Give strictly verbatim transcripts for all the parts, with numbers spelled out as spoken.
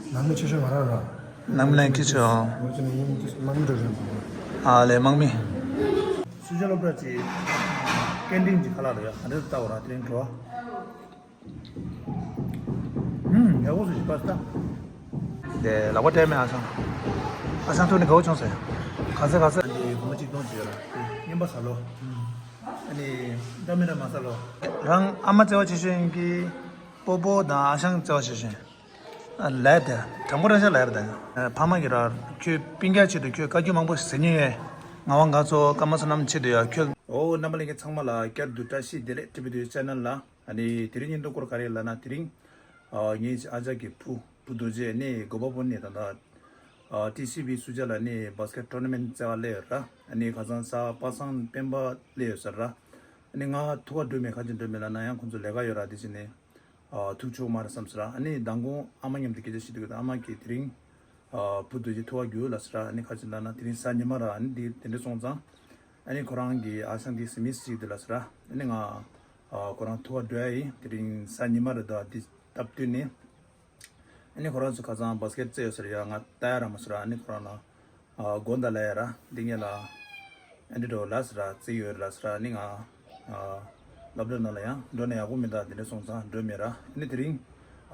ནང་མི་ཆེ་ཤོས་ང་རང་ར། ནང་མི་ལ་ཁྱི་ཆོ། ང་ཚོ་ནས་ཡིན་དམག་མི་འགྲོ་བཞིན་པ། ཨ་ལས་དམག་མི། སུ་ཇ་སློབ་གྲྭ་གཅིག་ཀན་ཊིན་གྱི་ཁ་ལག་རེད་ཡ། ག་འདྲ་ལྟ་བ་ར་དེ་རིང་འགྲོ་བ། ཧུམ་ཡག་པོ་སུ་ཞིག་པ་སྟ། དེ་ལག་པ་སྤྲད་མེད་ཨ་ཞང་། ཨ་ཞང་ཐུག་ནས་དགའ་བོ་བྱུང་ཟེར། ག་ཚད་ག་ཚད། ཨ་ནི་སྒོར་མོ་གཅིག་སྟོང་ཅིག་ཡོད་ར། རྔན་པ་ཟ་ལོ། ཨ་ནི་འདྲ་མི་འདྲ་མ་ཟ་ལོ། རང་ཨ་མ་བརྩེ་བ་ཆེ་ཤོས་ཡིན་གི། སྤོ་བོ་དང་ཨ་ཞང་བརྩེ་བ་ཆེ་ཤོས་ཡིན། ལས་དེ། དྲང་པོ་རང་ཤ་ལས་རེད་དེ། ཕ་མ་གི་ར། ཁྱོད་སྤུན་ཀྱག་ཆེད་དུ་ཁྱོད་བཀའ་བཀྱོན་མང་པོ་ཟེར་ཉན་ཡོད། ངག་དབང་དགའ་ཚོགས་ཀརྨ་བསོད་ནམས་ཆེད་དུ་ཡ་ཁྱོད། ཨོ་རྣམ་པ་ལྷན་རྒྱས་ཚང་མ་ལ་བསྐྱར་དུ་བཀྲ་ཤིས་བདེ་ལེགས། ཊི་བི་དུས་ཆེ་ནལ་ལ། ཨ་ནི་དེ་རིང་བརྙན་ཐུང་སྐོར་ག་རེ་ལབ་ན་དེ་རིང་། ཨ་ངའི་ཨ་ཅག་གི་བུ་བུ་རྡོ་རྗེ་ནི་གོ་པ་བོ་ནི་ད་ལྟ། ཨ་ཊི་སི་བི་སུ་ཇ་ལ་ནི་བཱ་སི་ཀེཊ་ཊོར་ན་མེན་ཊི་རྩེ་བ་སླེབས་ཡོད་ར། ཨ་ནི་ཁ་སང་གཟའ་པ་སངས་སྤེན་པ་སླེབས་ཡོད་ས་ར། ཨ་ནི་ང་ཐུག་ག་འགྲོ་མེད་ག་ཅི་འགྲོ་མེད་ལབ་ན་ཡང་ཁོང་ཚོ་ལས་ཀ་ཡོད་ར་དེ་བྱས་ནས། ཨ་ཐུག་ཆོག་མ་རེད་བསམ་ཟེར། ཨ་ནི་མདང་དགོང་ཨ་མ་མཉམ་དུ་སྐད་ཆ་བཤད་དུས་ཨ་མ་གིས་དེ་རིང་ཨ་བུ་རྡོ་རྗེ་ཐུག་ག་རྒྱུགས་ལབ་ཟེར། ཨ་ནི་ཁ་ཅིག་ལབ་ན་དེ་རིང་གཟའ་ཉི་མ་ར། ཨ་ནི་དེ་དེ་འདྲ་སོང་ཙང་ཨ་ནི་ཁོ་རང་གི་ཨ་ཞང་དེ་ཟི་མིས་ཅིག་དེ་ལབ་ཟེར། ཨ་ནི་ང་ཨ་ཁོ་རང་ཐུག་ག་འགྲོ་ཡ་ཡིན། དེ་རིང་གཟའ་ཉི་མ་རེད་ད། དེ་སྟབས་བསྟུན་ནས། ཨ་ནི་ཁོ་རང་ཚོ་ཁ་སང་བཱ་སི་ཀེཊ་རྩེ་ཡོད་ཟེར་ཡ། ང་ལྟ་ཡ་ར་མ་ཟེར། ཨ་ནི་ཁོ་རང་ལ་ཨ་དགོངས་དག་ལབ་ཡ་ར། འདི་ངས་ལ་ཨ་འདི་འགྲོ་ལབ་ཟེར། རྩེ་ཡོད་ར་ཟེར། ཨ་ནི་ང་ཨ་སློབ་གྲྭ་ནང་ལ་ཡང་འགྲོ་ན་ཡག་པོ་མི་འདུག་དེ་འདྲ་སོང་ཙང་འགྲོ་མེད་ར། ཨ་ནི་དེ་རིང་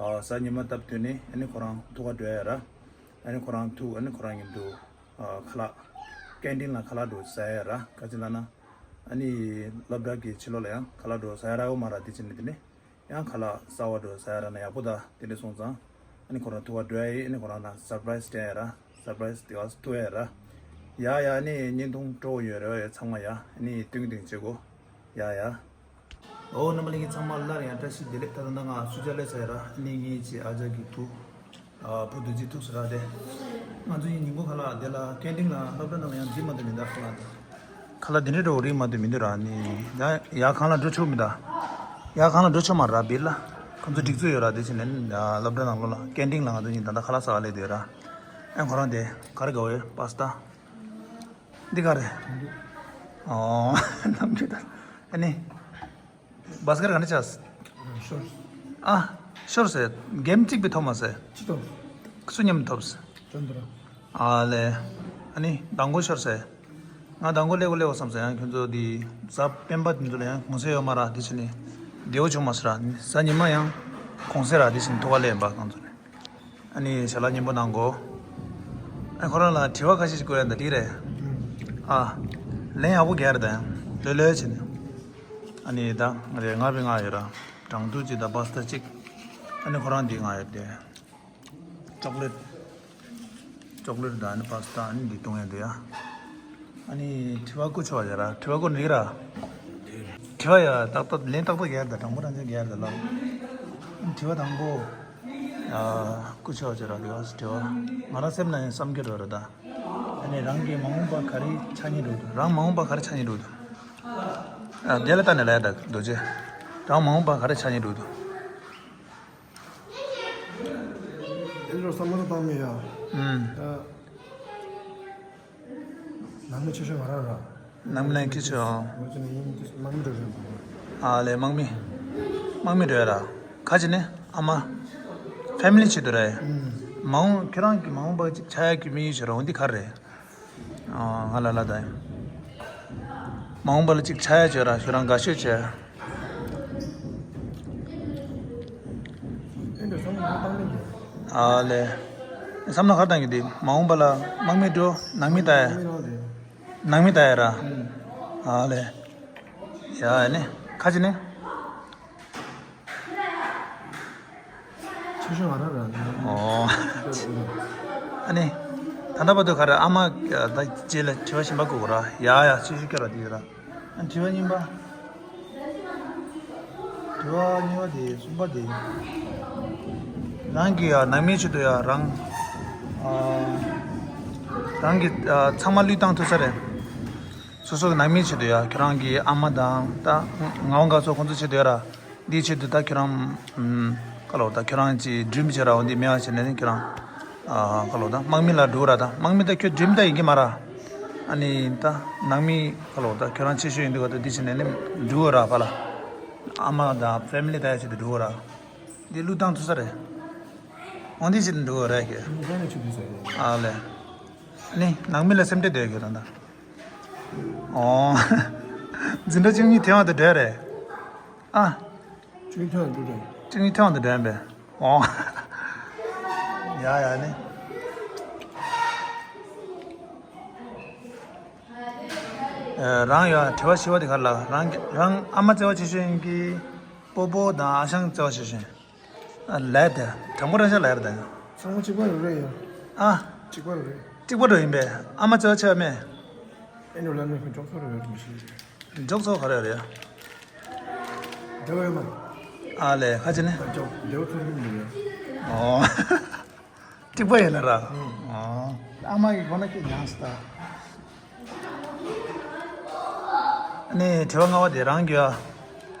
ཨ་གཟའ་ཉི་མ་སྟབས་བསྟུན་ནས་ཨ་ནི་ཁོ་རང་ཐུག་ག་འགྲོ་ཡ་ར། ཨ་ནི་ཁོ་རང་ཐུག་ཨ་ནི་ཁོ་རང་མཉམ་དུ་ཨ་ཁ་ལག་ཀན་ཊིན་ལ་ཁ་ལག་འགྲོ་ཟ་ཡ་ར། ག་ཅི་ལབ་ན་ཨ་ནི་སློབ་གྲྭ་གི་ཕྱི་ལོགས་ལ་ཡང་ཁ་ལག་འགྲོ་ཟ་ཡ་ར་ཡོད་མ་ར། དེ་བྱས་ནས་དེ་ནས། ཡང་ཁ་ལག་གསར་པ་འགྲོ་ཟ་ཡ་ར་ན་ཡག་པོ་ད། དེ་འདྲ་སོང་ཙང་ཨ་ནི་ཁོ་རང་ཐུག་ག་འགྲོ་ཡ་ཡིན། ཨ་ནི་ཁོ་རང་ལ་སར་པ་རའི་སི་སྤྲད་ཡ་ར། སར་པ་རའི་སི་དེ་ག་ཐུག་ཡ་ར། ཡ་ཡ། ཨ་ནི་བརྙན་ཐུང་སྤྲོ་བོ་ཡོད་རེད་བ་ཡ། ཚང་མ་ཡ་ཨ་ནི་ཏིང་ཏིང་བྱེད་དགོས། ཡ་ཡ། ཨོ་རྣམ་པ་ལྷན་རྒྱས་ཚང་མ་སླར་ཡང་བཀྲ་ཤིས་བདེ་ལེགས། ད་ལྟ་ང་སུ་ཇ་སླེབས་ཚར་ཡ་ར། ཨ་ནི་ངའི་ཅི་ཨ་ཅག་གི་བུ། ཨ་བུ་རྡོ་རྗེ་ཐུག་ས་ར་དེ། ང་ཚོ་ཡིན་ཉིན་གུང་ཁ་ལག་དེ་ལ་ཀན་ཊིན་ལ་སློབ་གྲྭ་ནང་ལ་ཡང་འཛིན་མ་ཐུབ་མི་འདུག་ཁ་ལག་དེ། ཁ་ལག་དེ་འདྲའི་འགྲོ་རིགས་མ་འདུག་མི་འདུག་ར། ནི་ཡ་ཡ་གང་ལ་འགྲོ་ཆོག་མི་འདུག་ཡ་གང་ལ་འགྲོ་ཆོག་མ་ར་བིར་ལ། ཁོང་ཚོ་སྒྲིག་འཛུགས་ཡོད་ར། དེ་བྱས་ནས་ཡ་སློབ་གྲྭ་ནང་ལོགས་ལ་ཀན་ཊིན་ལ་ང་ཚོ་ཡིན་ད་ལྟ་ཁ་ལག་ཟ་ག་སླེབས་བསྡད་ཡོད་ར། ཨ་ཁོ་རང་དེ་ག་རེ་དགའ་བོ་ཡོད། པ་སི་ཏ། འདི་ག་རེ། ཨོ། ནམ་རྒྱུན་ད། ཨ་ནི། བཱ་སི་ཀེཊ་ག་འདྲ་ཆགས། ཤོར། ཨ། ཤོར་ཟེར། གེམ་གཅིག་པའི་ཐོག་མ་ཟེར། ཅི་ཐོབ། སུ་མཉམ་ཐོབ་ཟེར། ཅོན་དུ་ར། ཨ་ལེ། ཨ་ནི་མདང་དགོང་ཤོར་ཟེར། ང་མདང་དགོང་སླེབས་དགོས་སླེབས་དགོས་བསམ་ཟེར། ཡང་ཁྱོད་ཚོ་འདི་གཟའ་སྤེན་པ་དེ་ཚོ་ལ་ཡང་གུང་སེང་ཡོད་མ་ར། དེ་བྱས་ནས་བདེ་བོ་བྱུང་མ་སོང་ར། གཟའ་ཉི་མ་ཡང་གུང་སེང་ར། དེ་བྱས་ནས་ཐུག་ག་སླེབས་ཡིན་པ་ཁོང་ཚོ་ནས། ཨ་ནི་ཞལ་ལག་སྙན་པོ་གནང་གོ། ཨ་ཁོ་རང་ལ་དྲི་བ་ཁ་ཤས་ཤིག་བཀོད་ཡ་འདི་འགྲིག་རེད། ཨ། ལན་ཡག་པོ་རྒྱག་རེད་ད། ཡང་ལོས་ལོས་བྱས་ནས། ཨ་ནི་ད་ང་རེ་ང་བི་ང་ཡོད་ར། གྲང་ཐུག་ཅིག་དང་པ་སི་ཏ་ཅིག་ཨ་ནི་ཁོ་རང་འདི་ང་ཡོད་དེ། ཅོག་ལེ་ཊི། ཅོག་ལེ་ཊི་དང་ཨ་ནི་པ་སི་ཏ་ཨ་ནི་འདི་གཏོང་ཡ་འདི་ཡ། ཨ་ནི་དྲི་བ་བཀོད་ཆོག་ཡ་ར། དྲི་བ་བཀོད་འགྲིག་ར། དྲི་བ་ཡ་ཏག་ཏག་ལན་ཏག་ཏག་རྒྱག་ད། དྲང་པོ་དྲང་ཆ་རྒྱག་ད་ལ། དྲི་བ་དང་པོ། ཨ། བཀོད་ཆོག་ཡ་ར་འདི་ག་དྲི་བ། ང་རང་སེམས་ན་ཡང་བསམ་རྒྱུ་རོ་ར་ད། ཨ་ནི་རང་གི་མ་འོངས་པ་ག་རེ་ཆགས་སྙིང་འདོད་འདུག་རང་མ་འོངས་པ་ག་རེ་ཆགས་སྙིང་འདོད་འདུག་ཨ། དེ་ལ་ལྟ་ནས་ལབ་ཡ་ད་རྡོ་རྗེ། རང་མ་འོངས་པ་ག་རེ་ཆགས་སྙིང་འདོད་འདུག་དེ་ལོ་བསམ་བློ་བཏང་མེད་ཡ། ཨུམ། ཨ། ནང་མི་ཆེ་ཤོས་ང་རང་ར། ནང་མི་ལ་ཁྱི་ཆོ། ང་ཚོ་ནས་ཡིན་དུས་དམག་མི་འགྲོ་བཞིན་པ། ཨ་ལས་དམག་མི། དམག་མི་འགྲོ་ཡ་ར། ཁ་ཅིག་ནི་ཨ་མ། ཕེ་མི་ལི་ཆེད་དུ་རེད། ཨུམ། མ་འོངས་ཁྱེད་རང་གི་མ་འོངས་པ་ཅིག་ཆགས་ཡ་གི་དམིགས་ཡུལ་ཞིག་ར་འོ་འདི་ག་རེ་རེད། ང་ལ་ལ་དང་། མ་འོངས་པ་ལ་ཅིག་ཆགས་ཡ་བྱོས་ར་ཁྱོད་རང་དགའ་ཤོས་བྱས། ཨ་ལེ། བསམ་བློ་ག་རེ་བཏང་གི་འདི་མ་འོངས་པ་ལ་དམག་མི་འགྲོ་ནང་མི་ལྟ་ཡ། ནང་མི་ལྟ་ཡ་ར། ཨ་ལེ། ཡ་ནི་ཁ་ཅིག་ནི། ཆེ་ཤོས་ང་རང་རང་ཡིན། ཨོ། ཨ་ནི། ད་ལྟ་བར་དུ་ག་རེ་ཨ་མ་ད་རྗེས་ལ་དྲི་བ་གཞན་པ་བཀོད་དགོས་ར། ཡ་ཡ་ཆེ་ཤོས་སྐྱོ་ར་དེ་ཡོད་ར། ཨ་དྲི་བ་གཉིས་པ། དྲི་བ་གཉིས་པ་དེ་གསུམ་པ་དེ། རང་གི་ཡ་ནང་མིའི་ཆེད་དུ་ཡ་རང་། ཨ། རང་གི་ཨ་ཚང་མ་བློས་བཏང་ཐུབ་ས་རེད། སོ་སོ་གི་ནང་མིའི་ཆེད་དུ་ཡ་ཁྱོད་རང་གི་ཨ་མ་དང་ད་ངག་དབང་དགའ་ཚོགས་ཁོང་ཚོའི་ཆེད་དུ་ཡ་ར། འདིའི་ཆེད་དུ་ད་ཁྱོད་རང་། ཨམ། ག་ལོ་ད་ཁྱོད་རང་ཅིག་ཌི་རིམ་བྱེད་ར་འོ་འདི་མེད་པ་བྱས་ནས་ནི་ཁྱོད་རང་། ཨ། ག་ལོ་ད་དམག་མི་ལ་འགྲོ་ར་ད་དམག་མི་ད་ཁྱོད་ཌི་རིམ་ད་ཡིན་གྱི་མ་ར། ཨ་ནི་ད་ནང་མི་ག་ལོ་ད་ཁྱོད་རང་ཆེ་ཤོས་ཡིན་འདུག་ག་ད་འདི་བྱས་ནས་ནི་འགྲོ་ར་ཕ་ལ། ཨ་མ་དང་ཕེ་མི་ལི་ད་ཡ་ཆེད་དུ་འགྲོ་ར། འདི་བློས་བཏང་ཐུབ་ས་རེད། འོ་འདི་ཞིག་འགྲོ་གི་རེད་ཀྱི། ཨ་ལས། ནི་ནང་མི་ལ་སེམས་ཁྲལ་བསྡད་ཡོད་ད་ལྟ། ཨོ། འཛིན་གྲྭ་བཅུ་གཉིས་ཐེ་བ་དང་འདྲ་རེད། ཨ། བཅུ་གཉིས་ཐེ་བ་དང་འདྲ་རེད། བཅུ་གཉིས་ཐེ་བ་དང་འདྲ་ཡིན་པས། ཨོ། ཡ་ཡ་ནི། རང་ཡ་དྲི་བ་ཞི་བ་དེ་ག་ལ་རང་རང་ཨ་མ་བརྩེ་བ་ཆེ་ཤོས་ཡིན་གྱི། སྤོ་བོ་དང་ཨ་ཞང་བརྩེ་བ་ཆེ་ཤོས་ཡིན། ལས་དེ་དྲང་པོ་རང་ཤ་ལ་ཡར་དང་། ཚང་མ་གཅིག་པ་རེད་རེད་ཡ། ཨ། གཅིག་པ་རེད་རེད། གཅིག་པ་འགྲོ་ཡིན་པས། ཨ་མ་བརྩེ་བ་ཆེ་བ་མེད། ཨེ་ནུ་ལ་ནི་ཁོ་འཇོག་ཚོ་རེད་རེད་མི་ཤེས། འཇོག་ཚོ་ག་རེ་རེད་ཡ། འདྲ་བ་ཡོད་མ་རེད། ཨ་ལས་ཁ་ཅི་ནི། འཇོག་འདྲ་བ་ཚོ་རེད་མི་རེད། ཨོ། གཅིག་པ་ཡིན་ལ་ར། ཨོ། ཨ་མ་གི་སྒོ་ན་ཁྱོད་ཉང་སི་ད། ནས་དྲི་བ་ལྔ་པ་དེ་རང་གི་ཨ།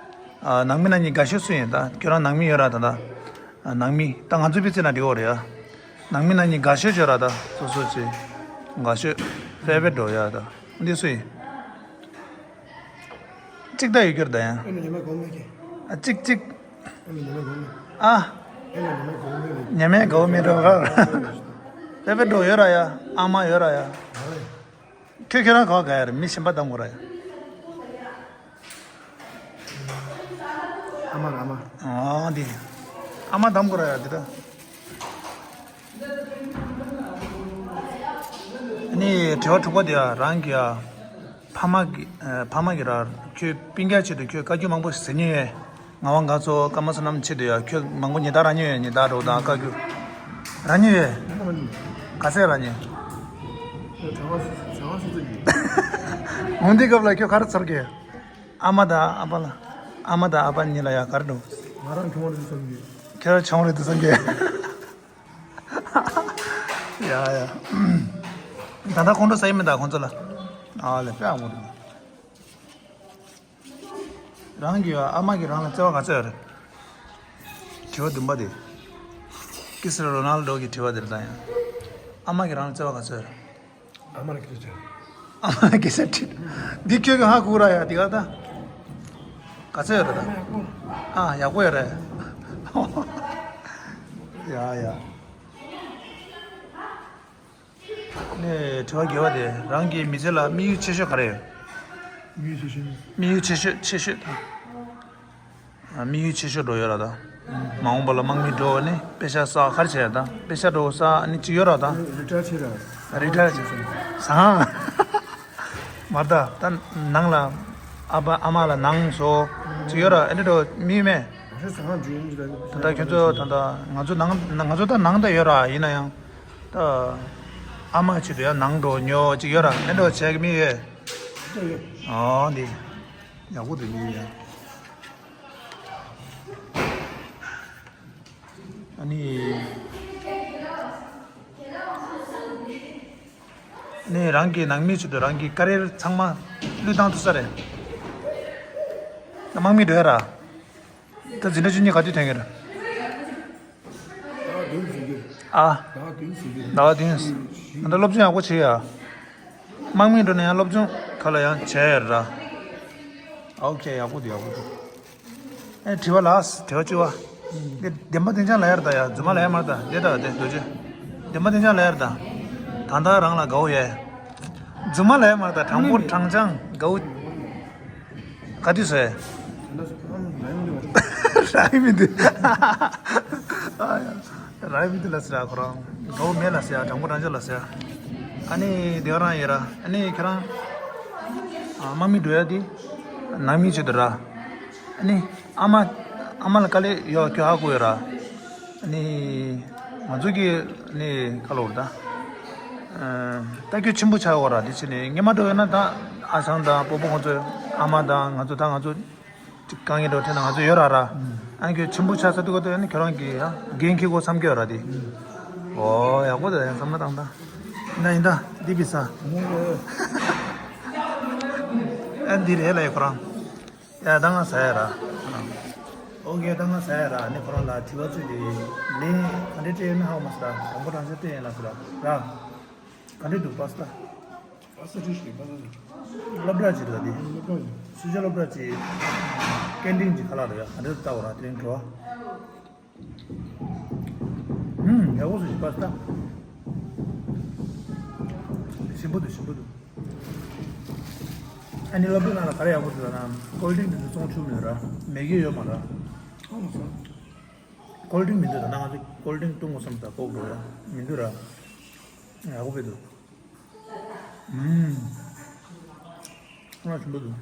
ནང་མི་ནང་གཉིས་དགའ་ཤོས་སུ་ཡིན་ད་ཁྱོད་རང་ནང་མི་ཡོད་ར་ད་ད། ནང་མི་ད་ང་ཚོའི་པི་ཚེ་ན་འདྲི་འོ་རེད་ཡ། ནང་མི་ནང་གཉིས་དགའ་ཤོས་ཡོད་ར་ད་སོ་སོ་ཅི། དགའ་ཤོས། ཕེ་བེ་འགྲོ་ཡ་ད། འདི་སུ་ཡིན། གཅིག་ད་ཡོད་རྒྱུར་ད་ཡང་། ཨ་ནི་ཉི་མ་གོང་མ་གི། ཨ་གཅིག་གཅིག་ཨ་ནི་ཉི་མ་གོང་མ། ཨ། ཨ་ནི་ཉི་མ་གོང་མ་གི། ཉི་མའི་གོང་མི་འགྲོ་ག་ཕེ་བེ་འགྲོ་ཡོད་ར་ཡ། ཨ་མ་ཡོད་ར་ཡ། ཨ་རེད། ཁྱོད་ཁྱོད་རང་ག་བ་ག་ཡ་རེད། མི་གཞན་པ་གདམ་དགོས་ར་ཡ། ཨ་མ་ར་ཨ་མ། ཨ་འདི། ཨ་མ་གདམ་དགོས་ར་ཡ་འདི་ད། ནི་དྲི་བ་དྲུག་པ་དེ་ཡ་རང་གི་ཡ། ཕ་མ་གི་ཨ། ཕ་མ་གི་ར་ཁྱོད་སྤུན་ཀྱག་ཆེད་དུ་ཁྱོད་བཀའ་བཀྱོན་མང་པོ་ཟེར་མྱོང་ཡོད། ང་བ་ང་ཚོ་ཀརྨ་བསོད་ནམས་ཆེད་དུ་ཡ་ཁྱོད་མང་པོ་ཉེས་རྡུང་རག་མྱོང་ཡོད། ཉེས་རྡུང་རོགས་དང་བཀའ་བཀྱོན་རག་མྱོང་ཡོད། ག་ཚད་རག་མྱོང་། འོང་དུས་སྐབས་ལ་ཁྱོད་ག་རེ་ཚོར་གི། ཨ་མ་དང་ཨ་ཕ་ལ། ཨ་མ་དང་ཨ་ཕ་གཉིས་ལ་ཡ་ག་རེ་འགྲོ། ང་རང་གྱོང་རེད་བསམ་གི། ཁྱོད་རང་གྱོང་རེད་བསམ་གི། ཡ་ཡ། ད་ལྟ་ཁོང་ཁྲོ་ཟ་ཡི་མི་འདུག་ཁོང་ཚོ་ལ། ཨ་ལས་དཔེ་ཨ་མོ་རེད། རང་གི་ཨ་མ་གིས་རང་ལ་བརྩེ་བ་ག་ཚོད་ཡོད་རེད། དྲི་བ་བདུན་པ་དེ། ཀི་སི་རོ་ནལ་ཌོ་གི་དྲི་བ་དེ་རེད་ད་ཡང་། ཨ་མ་གིས་རང་ལ་བརྩེ་བ་ག་ཚོད་ཡོད་རེད། ཨ་མ་ལ་ཁྱེད་ཚོས། ཨ་མ་ལ་སྐད་ཆ་དྲིས། འདི་ཁྱོད་ཀྱིས་ཧ་གོ་ར་ཡ་འདི་ག་ད། ག་ཚོད་ཡོད་རེད་ད། ཨ་ཡག་པོ་ཡོད་རེད། ཡ་ཡ། ནས་དྲི་བ་བརྒྱད་པ་དེ་རང་གི་མི་ཚེ་ལ་དམིགས་ཡུལ་ཆེ་ཤོས་ག་རེ་ཡོད། དམིགས་ཡུལ་ཆེ་ཤོས་ནི། དམིགས་ཡུལ་ཆེ་ཤོས་ཆེ་ཤོས་དང་། དམིགས་ཡུལ་ཆེ་ཤོས་འགྲོ་ཡོད་ར་ད། མ་འོངས་པ་ལ་དམག་མི་འགྲོ་ནི་དཔེ་ཤ་ས་ག་རེ་བྱས་ད་དཔེ་ཤ་འགྲོ་ས་ནི་གཅིག་ཡོད་ར་ད། རི་ཊ་ཡར་བྱས་ར། རི་ཊ་ཡར་བྱས་སོང་། མར་ད་ད་ནང་ལ་ཨ་ཕ་ཨ་མ་ལ་ནང་སོ་གཅིག་ཡོད་ར་ཨེ་འདྲ་འགྲོ་མི་མེད། ད་ལྟ་ཁྱོད་ཚོ་ད་ལྟ་ང་ཚོ་ནང་ང་ཚོ་ད་ནང་ད་ཡོད་ར་ཡིན་ན་ཡང་ད་ཨ་མ་ཆེད་དུ་ཡང་ནང་འགྲོ་ཉོ་གཅིག་ཡོད་ར་ཨེ་འདྲ་བྱས་གི་མི་ཡོད། ཨོ་འདི་ཡག་པོ་འདུག་མི་ཡོད། ཨ་ནི། ནི་རང་གི་ནང་མི་ཆེད་དུ་རང་གི་ཀ་རེར་ཚང་མ་བློས་བཏང་ཐུབ་ས་རེད། ད་དམག་མི་འགྲོ་ཡ་ར། ད་འཛིན་གྲྭ་བཅུ་གཉིས་ག་དུས་ཐོན་གྱི་རེད། ཟླ་བ་བདུན་ཟིན་གྱི་རེད། ཨ། ཟླ་བ་བདུན། ཟླ་བ་བདུན། ང་ད་སློབ་སྦྱོང་ཡག་པོ་བྱེད་ཡ། དམག་མི་འགྲོ་ན་ཡང་སློབ་སྦྱོང་ག་ལ་ཡང་བྱས་ཡ་ར། ཨོ་ཁེ་ཡག་པོ་འདུག་ཡག་པོ་འདུག་ཨེ་དྲི་བ་ལགས་དྲི་བ་བཅུ་བ། འདི་བདེན་པ་བདེན་རྐྱང་ལ་ཡར་ད་ཡ་རྫུན་མ་ལ་ཡ་མར་ད་འདི་ད་འདི་འདོད་ཆོས། བདེན་པ་བདེན་རྐྱང་ལ་ཡར་ད། ད་ལྟ་རང་ལ་དགའ་བོ་ཡས། རྫུན་མ་ལ་ཡ་མར་ད་དྲང་པོ་དྲང་རྐྱང་དགའ་བོ། ག་དུས་ཟེར། ར་ཡི་མི་འདུག་ར་ཡི་མི་འདུག་ལ་ཟེར་ཁོ་རང་དགའ་བོ་མེད་ལ་ཟེར་དྲང་པོ་དྲང་རྐྱང་ལ་ཟེར། ཨ་ནི་དེ་ག་རང་ཡིན་ར་ཨ་ནི་ཁྱེད་རང་། དམག་མི་འགྲོ་ཡ་དེ། ནང་མི་ཆེད་དུ་ར། ནི། ཨ་མ། ཨ་མ་ལ་དཀའ་ལས་ཡོད་ཁྱོད་ཧ་གོ་ཡོད་ར། ནི། ང་ཚོ་གི་ནི་ཁ་ལོ་ར་ད། ལྟ་སྐྱོ་ཆེན་པོ་ཆགས་ཡོད་ར་དེ་ཕྱིན་ནས་སྔོན་མ་འགྲོ་ཡོད་ན་ད་ཨ་ཞང་དང་སྤོ་བོ་ཁོང་ཚོ་ཨ་མ་དང་ང་ཚོ་ད་ང་ཚོ་དཀའ་ངལ་འགྲོ་ཐེངས་ན་ང་ཚོ་ཡོད་ར་ར། ཨ་ཁྱོད་ཆེན་པོ་ཆགས་ས་དུས་ག་དུས་ནི་ཁྱོད་རང་གི་འགན་འཁྱེར་དགོས་བསམ་གྱི་ཡོད་ར་དེ། ཨོ་ཡག་པོ་ད་ཡང་བསམ་བློ་བཏང་ད། ཡིན་ད་ཡིན་ད་འདི་བི་ས། ཨ་འདི་རེད་ལ་ཡ་ཁོ་རང་། ཡ་ད་ང་ཟ་ཡ་ར། ཨོ་ཁེ་ད་ང་ཟ་ཡ་ར་ནི་ཁོ་རང་ལ་དྲི་བ་ཚུད་དེ། ནི་ག་འདྲས་སྤྲད་ཡོད་མེད་ཧ་གོ་མ་སོང་ད་དང་པོ་རང་ཚོད་སྤྲད་ཡིན་ལ་སོ་ར། ར། ག་འདྲས་འདུག་པ་སྟ། པ་སྟ་ཅི་ཞིག་པ་སྟ་ཅི། སློབ་གྲྭ་ཅིག་རེད་དེ། སློབ་གྲྭ་ཅིག་སུ་ཇ་སློབ་གྲྭ་ཅིག་ཀན་ཊིན་ཅིག་ཁ་ལག་རེད་ཡ་ག་འདྲས་ལྟ་བ་ར་དེ་རིང་འགྲོ་བ། ཧུམ། ཡག་པོ་བཟོས་ཤིག་པ་སྟ། ཞིམ་པོ་འདུག་ཞིམ་པོ་འདུག་ཨ་ནི་སློབ་གྲྭ་ནང་ལ་ག་རེ་ཡག་པོ་འདུག་ལབ་ན། ཀོལ་ཌིང་དེ་ཚོ་བཙོང་ཆོག་མི་འདུག་ར། མེ་གི་ཡོད་མ་ར། ཨོ་མ་སོང་། ཀོལ་ཌིང་མི་འདུག་ད་ནང་ང་ཚོ་ཀོལ་ཌིང་བཏུང་དགོས་བསམ་ད་ལྐོག་འགྲོ་ཡ་མི་འདུག་ར། ཡག་པོ་དཔེ་འདུག་ཨུམ། ཁོ་རང་ཞིམ་པོ་འདུག་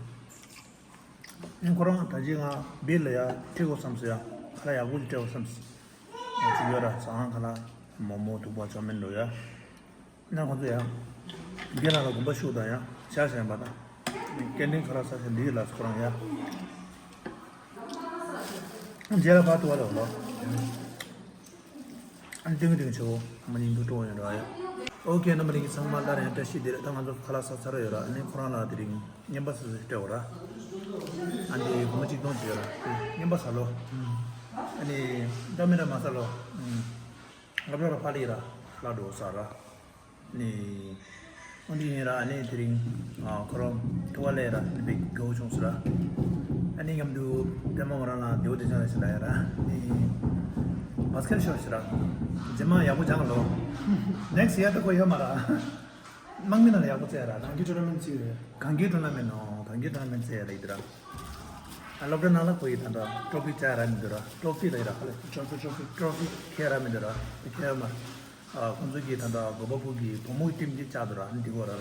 ཨ་ཁོ་རང་ད་ཅི་ང་བིལ་ལ་ཡ་ཁྲིད་དགོས་བསམ་སོང་ཡ། ཁ་ལག་ཡག་པོ་ཅིག་སྤྲད་དགོས་བསམ་སོང་། ང་ཅིག་ཡོད་ར་ཟ་ཁང་ཁ་ལག་མོག་མོག་དུག་པ་ཅོ་མིན་འགྲོ་ཡ། ན་ཁོ་ཚོ་ཡ། རྒན་ལགས་ལ་དགོངས་པ་ཞུ་དང་ཡ། ཤ་ཞན་པ་དང་། སྐད་འཕྲིན་ཁ་ལག་ས་ཆ་འདི་ཡི་ལ་ཁོ་རང་ཡ། རྗེས་ལ་བར་དུ་བ་ལ་ལོ། ཨ་ནི་ཏིང་ཏིང་ཆེ་བོ་མ་ཉིན་དུ་སྤྲོ་ཡོད་ར་ཡ། ཨོ་ཀེ། རྣམ་པ་ལྷན་རྒྱས་ཚང་མ་སླར་ཡང་བཀྲ་ཤིས་བདེ་ལེགས། ད་ང་ཚོ་ཁ་ལག་ཟ་ཚར་ཡོད་ར། ཨ་ནི་ཁོ་རང་ལ་དེ་རིང་རྔན་པ་ཟ་ཟེར་སྤྲད་འོ་ར། ཨ་ནི་སྒོར་མོ་གཅིག་སྟོང་བྱས་ར། རྔན་པ་ཟ་ལོ། ཨ་ནི་འདྲ་མི་འདྲ་མ་ཟ་ལོ། སློབ་གྲྭ་ལ་ཕར་སླེབས་ར་ལ་འགྲོ་ས་ར། ནི། ཨོ་འདི་ཡིན་ར། ཨ་ནི་དེ་རིང་ཨ་ཁོ་རང་ཐུག་པ་ལས་ར་ནི་དཔེ་དགའ་བོ་བྱུང་སོང་ར། ཨ་ནི་མཉམ་དུ་པད་མ་ཁོ་རང་ལ་བདེ་བོ་བདེ་ཆགས་ལ་ཞིག་ལ་ཡ་ར། ནི་བ་སི་ཀེ་ཊི་ཤོར་ཞིག་ར། རྗེས་མ་ཡག་པོ་སྦྱང་ལོ། ནེག་སི་ཡར་ད་ཁོ་ཡོད་མ་ར། དམག་མི་ནང་ལ་ཡག་པོ་རྩེ་ར། གང་གི་ཊུར་ན་མེན་ཊི་ནོ། གང་གི་ཊུར་ན་མེན་ཊི་རྩེ་ཡ་ར་ཡིན་དུ་ར། ཨ་སློབ་གྲྭ་ནང་ལ་ཁོ་ཡི་ད་ད་ཊོ་ཕི་བཅའ་ར་མི་འདུག་ར། ཊོ་ཕི་ལ་ཡི་ར་ཧ་ལས། ཊོ་ཕི་ཊོ་ཕི་ཊོ་ཕི་ཁྱེར་ར་མི་འདུག་ར། ཁྱེར་མ། ཨ་ཁོང་ཚོ་གི་ད་ལྟ་དགོན་པ་བུ་གི་བུ་མོ་ཊིམ་གྱི་བཅག་འདུག་ར། འདི་གོ་ར་ར།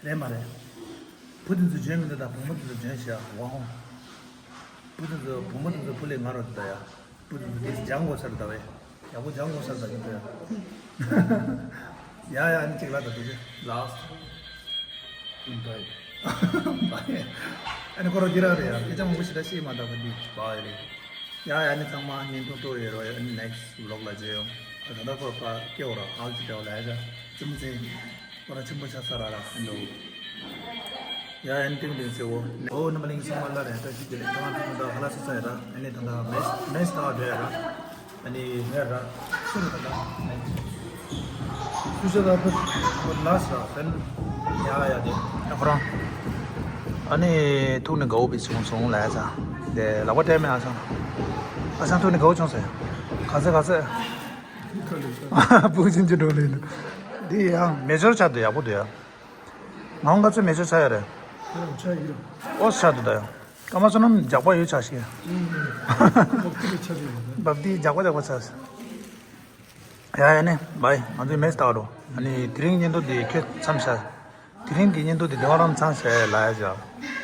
རེད་མ་རེད། བུ་དེ་ཚོ་འཇོན་མི་འདུག་ད་བུ་མོ་དེ་ཚོ་འཇོན་ཤག་ཝ་ཧོ། བུ་དེ་ཚོ་བུ་མོ་དེ་ཚོ་བུ་ལས་ང་རོ་དེ་ད་ཡ། བུ་དེ་ཚོ་དེ་སྦྱང་དགོས་ས་རེད་ད་བས། ཡག་པོ་སྦྱང་དགོས་ས་རེད་ད་ཡིན་ད་ཡ། ཡ་ཡ་ཨ་ནི་གཅིག་ལ་ད་དུ་ལ་སི་ཊི། ཨ་ནི་ཁོ་ར་འདི་ར་རེད་ཡ། སྐད་ཆ་མང་པོ་ཞིག་ད་ཤེས་མ་ད་ག་འདི་བ་ཡ་རེད། ཡ་ཡ་ནི་ཚང་མ་བརྙན་ཐུང་སྤྲོ་ཡོད་རོགས། ཡ་ནི་ནེག་སི་ཝི་ལོག་ལ་མཇལ་ཡོང་། ཨ་ད་ལྟ་ཁོ་པ་སྐྱེ་བོ་ར་ཨལ་ཅི་སྐྱེ་བོ་ལ་ཡ་ཅ་ཙི་མོ་ཙེ་ཁོ་ར་ཆེན་པོ་ཆགས་ས་ར་ར་ཨ་ནི་འདུག་ཡ་ཡ་ནི་ཏིང་ཏིང་ཟེར་བོ། ཨོ་རྣམ་པ་གླིང་ཚང་མ་ལ་རེ་བཀྲ་ཤིས་བདེ་ལེགས། ཐང་ཐང་ད་ཧ་ལ་ས་ས་ཡ་ར། ཨ་ནི་ད་ད་མེ་མེ་སི་ད་བ་འདྲ་ཡ་ར། ཨ་ནི་ཧེ་ར་སུ་རུ་ད་ད་ནེག་སི་སུ་ཤ་ད་ཕུ་ཕུ་ལ་སི་ར་ཕན་ཡ་ཡ་དེ་ཡ་ཁོ་རང་། ཨ་ནི་ཐུག་ནས་དགའ་བོ་བི་སོང་སོང་ལ་ཡ་ཚ་དེ་ལག་པ་སྤྲད་མེད། ཨ་ཚང་ཨ་ཚང་ཐུག་ནས་དགའ་བོ་བྱུང་ཟེར། ག་ཚད་ག་ཚད། བུ་ཆེན་གྱི་འགྲོ་ལེ་འདུག་འདི་ཡང་མེ་ཇོར་ཆགས་འདུག་ཡག་པོ་འདུག་ཡ། ང་འོང་ག་ཚོད་མེ་ཇོར་ཆགས་ཡ་རེད། ཡང་ཆགས་ཡིན་རོ། ཨོ་ཆགས་འདུག་ད་ཡ། སྐར་མ་བསོད་ནམས་རྒྱག་པ་ཡོད་ཆགས་ཤིག་ཨུམ། ཁོ་ཁོ་ཆགས་ཡོད་རེད། འབབ་དེ་རྒྱག་པ་རྒྱག་པ་ཆགས། ཡ་ཡ་ནི་བའི་ང་ཚོའི་མེ་སི་ལྟ་རོ། ཨ་ནི་དེ་རིང་བརྙན་ཐུང་འདི་ཁྱོད་མཚམས་བཞག་དེ་རིང་གི་བརྙན་ཐུང་འདི་འདི་བ་རང་མཚམས་བཞག་ལ་ཡ་བཞག་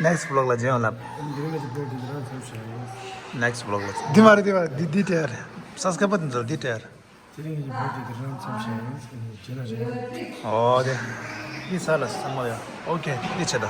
ནེག་སི་ཝི་ལོག་ལ་མཇལ་ཡོང་ལབ། འདི་རིང་གི་བརྙན་ཐུང་འདི་རང་མཚམས་བཞག་ཡོད། ནེག་སི་ཝི་ལོག་ལ་འདི་མ་རེད། འདི་མ་རེད། འདི་འདི་སྤྲད་ཡ་རེད། སབ་སི་ཀ་རའེ་བར་འདི་ཚོ་འདི་སྤྲད་ཡ་རེད། དེ་རིང་གི་བརྙན་ཐུང་འདི་རང་མཚམས་བཞག་ཡོད། རྗེས་ལ་རེད། ཨོ་དེ། འདི་ས་ལ་ཚང་མ་ཡ། ཨོ་ཀེ་འདི་བྱེད་ད།